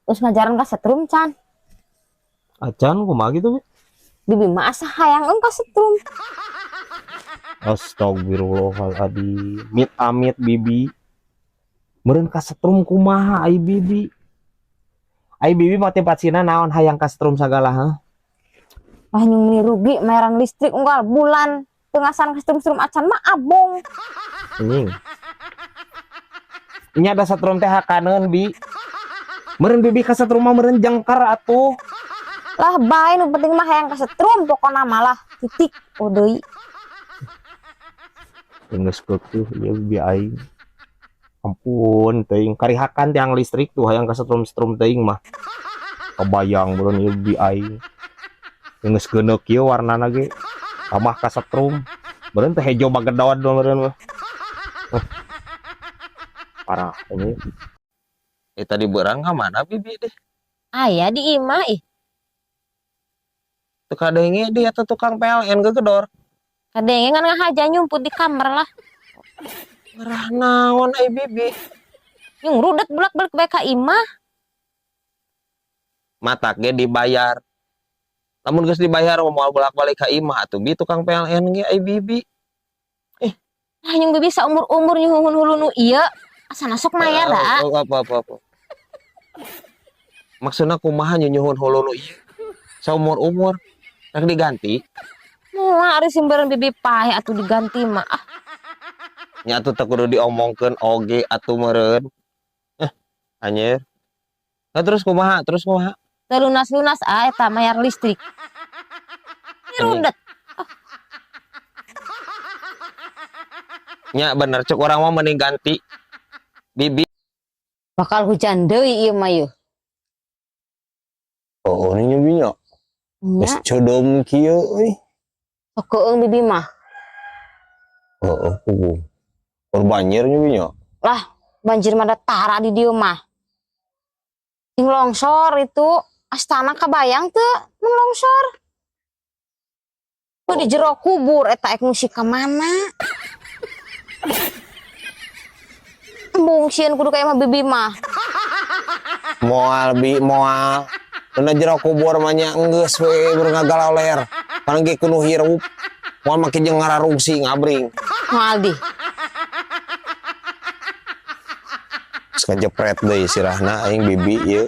Terus ngajaran ka setrum can. Acan kumaha gitu, Bi? Bibi mah asa hayang ka setrum. Astagfirullahaladzim. Mit amit Bibi. Meureun kasetrum kumaha ai Bibi? Ai Bibi motivasina naon hayang kasetrum sagala, ha? Wah, nyung meuni rugi mayaran listrik unggal bulan. Teu ngasan kasetrum-setrum acan mah abong. Anjing. Nya da setrum teh hakaneun, Bi. Meureun Bibi kasetrum mah meureun jengker atuh. Lah bae, nu penting mah hayang kasetrum pokona malah titik oh deui. Geus keukeuh ieu Bibi aing. Ampun teuing karihakan tiang listrik tuh hayang kasetrum-setrum teuing mah. Kebayang meureun ieu Bibi aing. Geus geuneuk kieu warnana ge. Tambah kasetrum. Meureun teh hejo bagedod meureun mah. Parah ini. Eh, tadi berang ka mana Bibi deh? Aya di imah ih. Teu kadenge dia eta tukang PLN gegedor. Kadenge ngan ngahaja nyumput di kamar lah. Ngerah naon ai Bibi? Yung rudet bolak-balik bae ka imah. Matak ge dibayar. Lamun geus dibayar moal bolak-balik ka imah atuh Bi tukang PLN ge ai Bibi. Lah yung Bibi saumur-umur nyuhun hulu nu ieu. Asana sok mayar da. Oh, apa apa apa. Maksudna kumaha nyuhun hulu nu ieu? Saumur-umur rek diganti. Moal ari simbereun Bibi paeh atuh diganti mah. Ah, Nya atuh teu kudu diomongkeun oge atuh meureun. Eh, anjir. Nah, terus kumaha? Terus kumaha? Teu lunas-lunas ah eta mayar listrik. Rudet. Nya bener cek urang mah mending ganti. Bibi. Bakal hujan deui ieu mah yeuh. Oh, ini nyobinya. Nya, Geus ceudeum kieu euy. sok keung Bibi mah. Heeh, puguh. Keur banjir nyobinya. Lah, banjir mah da tara di dieu mah. Sing longsor itu astana kabayang teu mun longsor. Tuh di jero kubur eta ek ngungsi ka mana? Embung sieun kudu ka imah Bibi mah. Moal Bi, moal. Dina jero kubur mah nya enggeus we ngagaloler. Pan ge kudu hirup. Moal make jeung ngararungsi ngabring. Moal di. Geus ngajepret deui sirahna aing Bibi ieu.